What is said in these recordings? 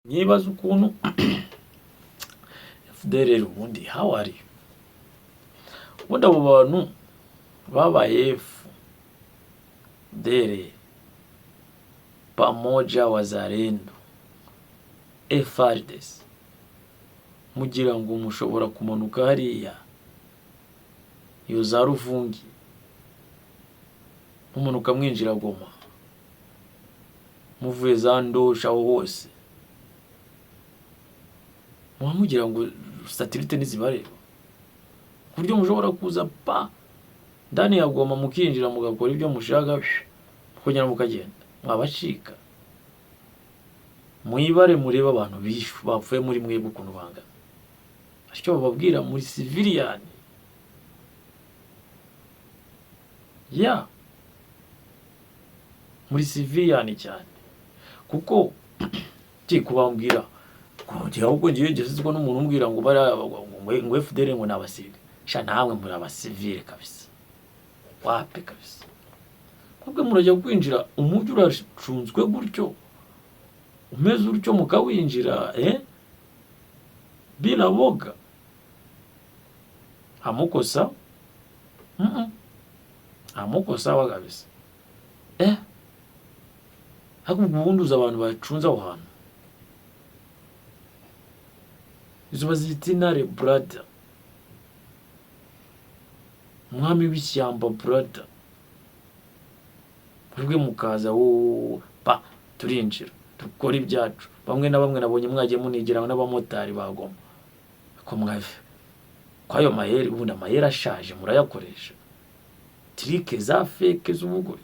Nyibaza ukuntu FDLR ubundi, how are you? Ubundi abo bantu babaye FDLR pamoja wazalendo FARDC, mugira ngo mushobora kumanuka hariya iyo za Ruvungi, mumanuka mwinjira Goma, muvuye za Ndosha, aho hose muba mugira ngo satellite ntizibareba, ku buryo mushobora kuza pa ndani ya Goma, mukinjira, mugakora ibyo mushaka, mukongera mukagenda? Mwabacika. Mwibare, murebe abantu bishwe, bapfuye muri mwebwe ukuntu bangana. Icyo bababwira muri civilian ya muri civilian cyane, kuko ki kubambwira kongera, ahubwo ngiye ngezezwa n'umuntu umbwira ngo bari ngo FDL ngo ni abasirikare. Sha, namwe muri abasivile kabisa, wapi kabisa. Mwebwe murajya kwinjira umujyi uracunzwe gutyo, umeze utyo, mukawinjira bila boga, hamuko sawa. Hamuko sawa kabisa. Ariko ubwo ubundi uzi abantu bacunze aho hantu, izo bazita intare, brother, umwami w'ishyamba, brother. Mwebwe mukaza wowe pa, turinjira, dukora ibyacu. Bamwe na bamwe nabonye mwagiye munigira n'abamotari ba Goma ko mwave kwayo mayeri. Ubundi amayeri ashaje murayakoresha, trick za fake z'ubugoryi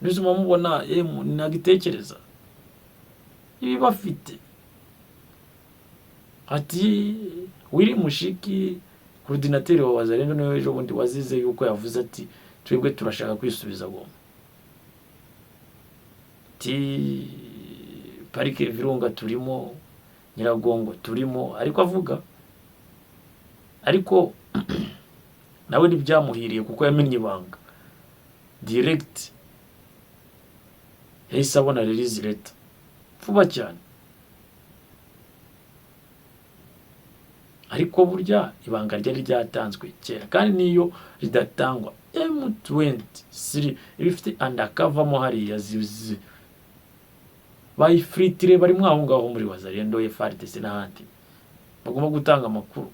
nizo mubona. Nagitekereza ibi bafite ati Willy Mushiki, coordinateur wa Wazalendo, niwe ejo bundi wazize yuko yavuze ati: "Twebwe turashaka kwisubiza Goma." Ati: "Parike Virunga turimo, Nyiragongo turimo." Ariko avuga, ariko nawe ntibyamuhiriye kuko yamennye ibanga direct, yahise abona release letter vuba cyane. Ariko burya ibanga ryari ryatanzwe kera, kandi niyo ridatangwa, M23 iba ifite undercover mo hariya, zizi bayifiritire barimo aho ngaho muri Wazalendo, FARDC n'ahandi, bagomba gutanga amakuru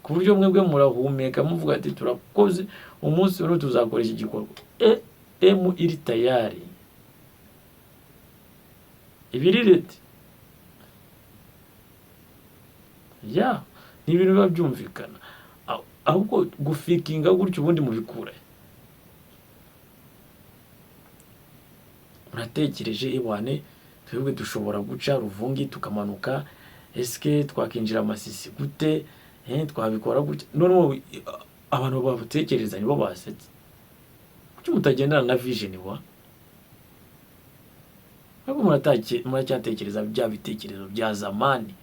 ku buryo mwebwe murahumeka muvuga ati: "Turakoze, umunsi umwe tuzakora iki gikorwa." M iri tayari, ibiri ready. Ya, ni ibintu biba byumvikana. Ahubwo gufikinga gutyo ubundi mubikure? Muratekereje ibwane, twebwe dushobora guca Ruvungi tukamanuka, eske twakinjira Masisi gute? Twabikora gutya. Noneho abantu batekereza nibo basetse. Kuki mutagendana na vision wa? Ahubwo muracyatekereza bya bitekerezo bya zamani,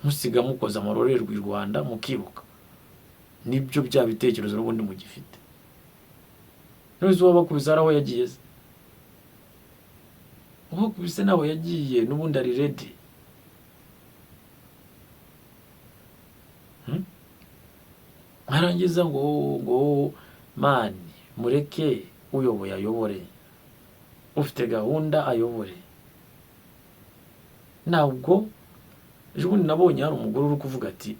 musiga mukoze amarorerwa i Rwanda, mukibuka nibyo bya bitekerezo n'ubundi mugifite. None uwabakubise hari aho yagiye se? Uwakubise naho yagiye, n'ubundi ari ready. Mwarangiza ngo mani mureke uyoboye ayobore, ufite gahunda ayobore. Ntabwo ejo bundi nabonye hari umugore uri kuvuga ati: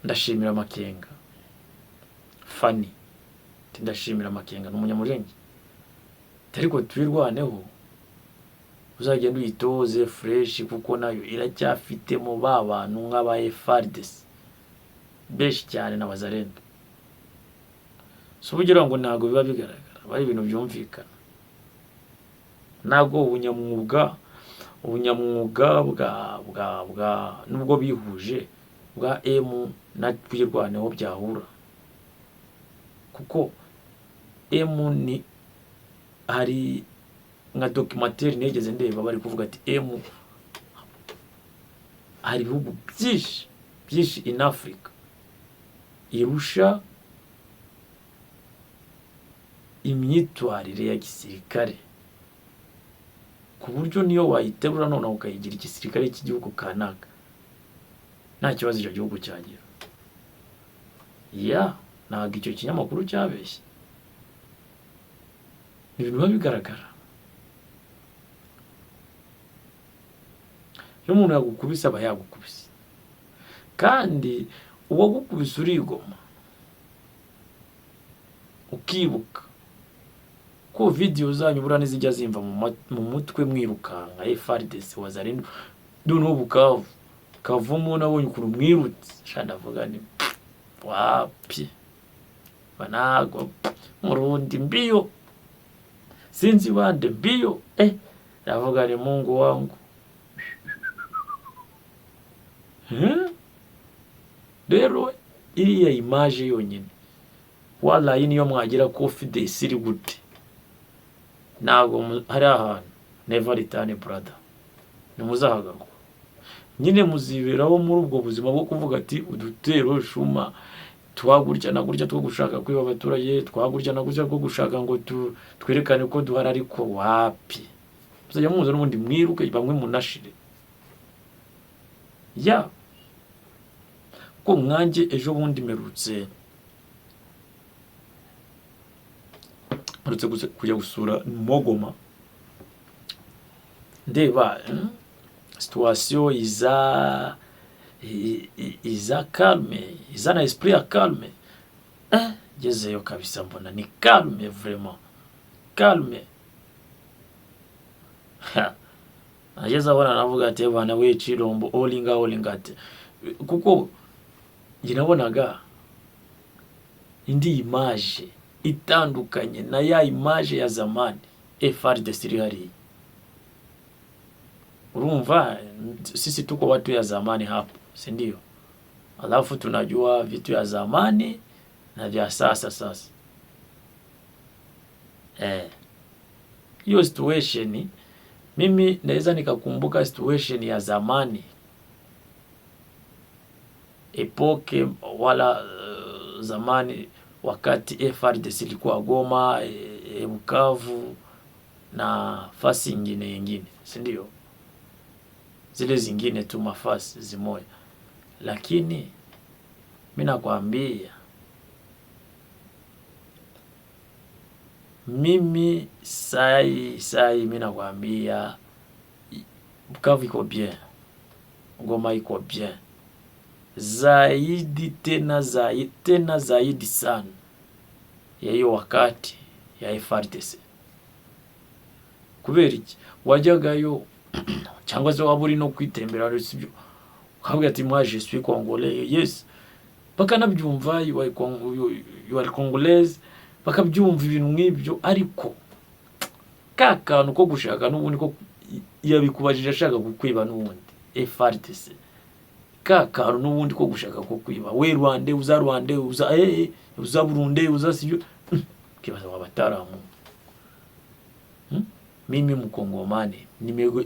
"Ndashimira Makenga Fani." Ati: "Ndashimira Makenga, ni Umunyamurenge." Ati: "Ariko Twirwaneho uzagenda uyitoze fresh, kuko nayo iracyafitemo ba bantu nk'aba FARDC benshi cyane na Wazalendo." So ugira ngo ntabwo biba bigaragara, aba ari ibintu byumvikana. Ntabwo ubunyamwuga bwa nubwo bihuje bwa M na Twirwaneho byahura, kuko M ni hari nka documentaire nigeze ndeba, bari kuvuga ati M hari ibihugu byinshi byinshi in Africa irusha. Imyitwarire ya gisirikare, ku buryo niyo wayiterura noneho ukayigira igisirikare cy'igihugu kanaka, nta kibazo icyo gihugu cyagira. Ya, ntabwo icyo kinyamakuru cyabeshye, ni ibintu biba bigaragara. Iyo umuntu yagukubise aba yagukubise, kandi uwagukubise urigoma ukibuka ko video zanyu buriya ntizijya zimva mu mutwe mwirukanka FARDC, Wazalendo. Noneho Bukavu, Kavumu, nabonye ukuntu mwirutse sha, ndavuga ni wapi banago Murundi mbio, sinzi bande mbio, ndavuga ni Mungu wangu. Rero iriya image yonyine, wallahi, niyo mwagira confidence iri gute, ntabwo hari ahantu never return, brother, ntimuzahagaruka nyine. Muziberaho muri ubwo buzima bwo kuvuga ati udutero shuma twagurya na gutya two gushaka kwiba abaturage, twagurya na gutya two gushaka ngo twerekane ko duhari, ariko wapi, muzajya muza n'ubundi mwiruke, bamwe munashire. Ya, ko mwanjye ejo bundi mperutse kujya gusura Mogoma, ndeba situation iza iza calme, iza na esprit ya calme. Ngezeyo kabisa mbona ni calme, vraiment calme. Ha, nageze abona navuga ati bana we Chilombo olinga olinga, ati kuko njye nabonaga indi image itandukanye na ya image ya zamani FARDC iri hariya. Urumva sisi tuko watu ya zamani hapo, si ndio? Alafu tunajua vitu ya zamani na vya sasa. Sasa hiyo situation mimi naweza nikakumbuka situation ya zamani, époque wala zamani wakati FARDC ilikuwa Goma, Bukavu na fasi ingine ingine, si ndio? Zile zingine tu mafasi zimoya, lakini mi nakwambia mimi sai sai, mi nakwambia Bukavu iko bien, Goma iko bien zaidi, tena zaidi, tena zaidi sana ya hiyo wakati ya FARDC. Kubera iki? Wajyagayo cyangwa se waba uri no kwitembera, sibyo, ukavuga ati moi je suis congolais, yes, bakanabyumva, you are congolaise, bakabyumva ibintu nk'ibyo. Ariko ka kantu ko gushaka n'ubundi ko yabikubajije ashaka kukwiba n'ubundi FARDC, ka kantu n'ubundi ko gushaka kukwiba, we Rwanda, uza Rwanda, uza uza Burundi, uza, sibyo, kibaza wabataramu. Mimi Mkongomani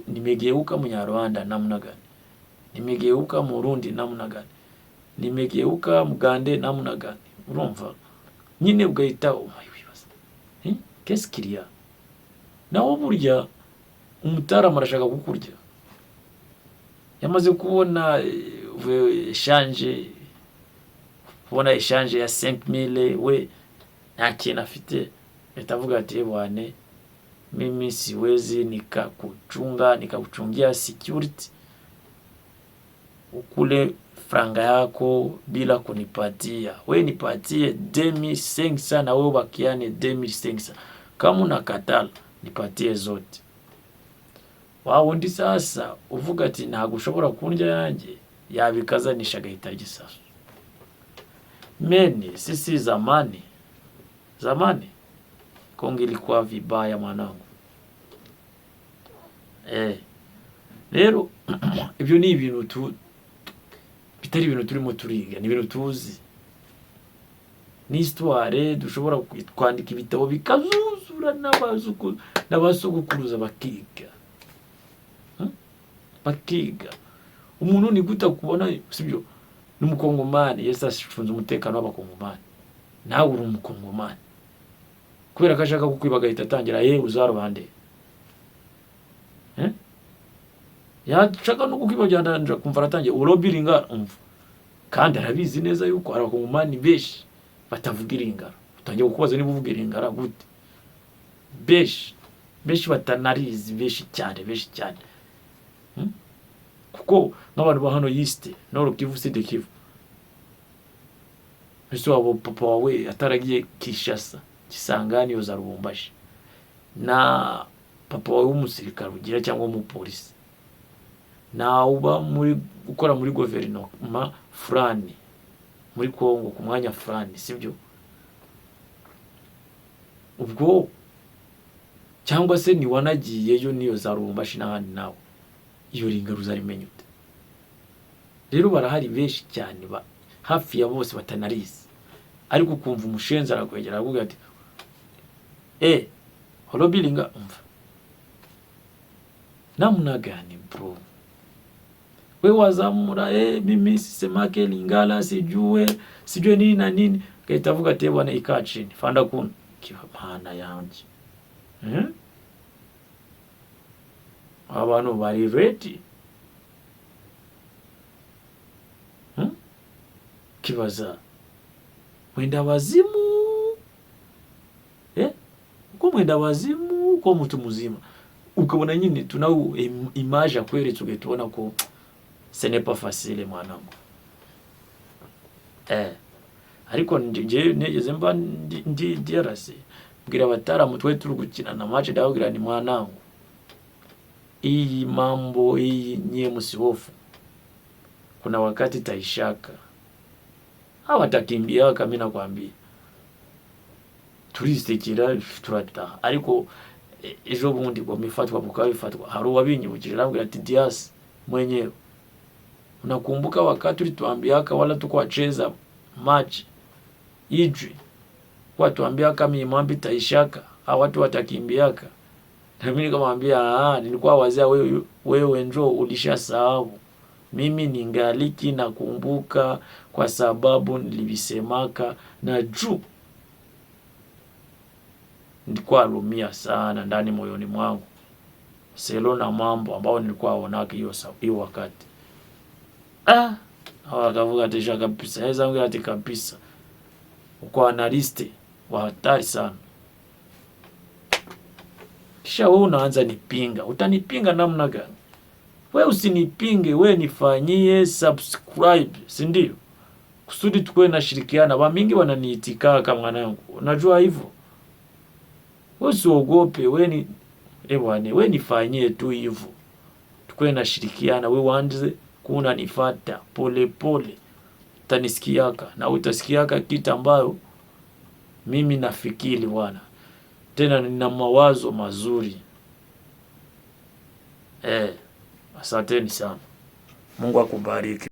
nimegeuka Mnyarwanda namna gani? Nimegeuka Murundi namna gani? Nimegeuka Mugande namna gani? Urumva nyine ugahita wibaza, qu'est-ce qu'il y a? Naho burya umutaramu arashaka kukurya, yamaze kubona échange, kubona échange ya 5000, we nta kintu afite, ahita avuga ati bwane, mimi siwezi nikakuchunga, nikakuchungia security, ukule franga yako bila kunipatia. We nipatie 2500 na wewe ubakiane 2500. Kama unakatala nipatie zote. Wa wundi sasa uvuga ati ntabwo ushobora kundya yanjye, yabikazanisha agahita gisasu. Meni sisi zamani zamani Kongo ilikuwa vibaya mwanangu. Rero ibyo ni ibintu tu bitari ibintu turimo turiga, ni ibintu tuzi, ni histoire dushobora kwandika ibitabo bikazuzura n'abasogokuruza bakiga. Bakiga. Umuntu ni gute akubona, sibyo, n'umukongomani, Yesu ashinzwe umutekano w'abakongomani, nawe uri umukongomani. Kubera ko ashaka kukwiba, agahita atangira ye uzarubande, eh? Yashaka no kukwiba, byandanja kumva aratangiye olobi lingala. Umva, kandi arabizi neza yuko abakongomani benshi batavuga iringara. Utangiye kukubaza niba uvuga iringara gute? Benshi, benshi batanarizi, benshi cyane, benshi cyane. Kuko nk'abantu ba hano East, Nord Kivu, Sud Kivu, ese wabo papa wawe ataragiye Kinshasa, Kisangani, yo za Lubumbashi, na papa wawe w'umusirikare ugira cyangwa w'umupolisi, nawe uba muri ukora muri guverinoma fulani muri Kongo ku mwanya fulani, sibyo? Ubwo cyangwa se ntiwanagiyeyo niyo za Lubumbashi n'ahandi, nawe iyo ringaro uzarimenya ute? Rero barahari benshi cyane, ba hafi ya bose batanarizi, ariko ukumva umushenzi arakwegera, aravuga ati: "Eh, olobi lingala." Umva, namna gani bro? We wazamura, eh, mimi sisemake lingala, sijue sijue nini na nini, gahita avuga ati: "Bwana, ikaa chini, fanda kuna kiba mana yanjye." Abantu bari ready. Kibaza mwenda wazimu, eh? Uko mwenda wazimu, uko mtu muzima, ukabona nyine tunawe image akweretse, ugahita ubona ko ce n'est pas facile, mwanangu, eh. Ariko nje negeze mba ndi DRC, mbwira abataramu twe turi gukina na match, ndababwira ni: "Mwanangu, iyi mambo iyi nyie msihofu, kuna wakati taishaka, hawatakimbiaka, mimi nakwambia." Turisekera, turataha. Ariko ejo bundi ngo mifatwa bukabifatwa, hari uwabinyibukije, arambwira ati: "Dias mwenyewe, unakumbuka wakati ulituambiaka wala tukwacheza match ijwi watuambia kama imambi taishaka, watu watakimbiaka?" Na mimi nikamwambia: "Ah, nilikuwa wazia wewe, wewe njo ulishasahau. Mimi ningaliki nakumbuka kwa sababu nilivisemaka na juu nilikuwa lumia sana ndani moyoni mwangu selo na mambo ambayo nilikuwa onaka hiyo hiyo wakati." Ah, akavuga ati kabisa, yaweza ati kabisa uko analyste wa hatari sana. Kisha wewe unaanza nipinga, utanipinga namna gani? We usinipinge, we nifanyie subscribe, si ndio? Kusudi tukuwe na shirikiana. Bamingi wananiitikaka mwanangu, unajua hivyo. We usiogope, we ni ewane, we nifanyie tu hivyo, tukuwe na shirikiana. We uanze kuna nifata pole pole, utanisikiaka na utasikiaka kitu ambayo mimi nafikiri bwana, tena nina mawazo mazuri eh. Asanteni sana, Mungu akubariki.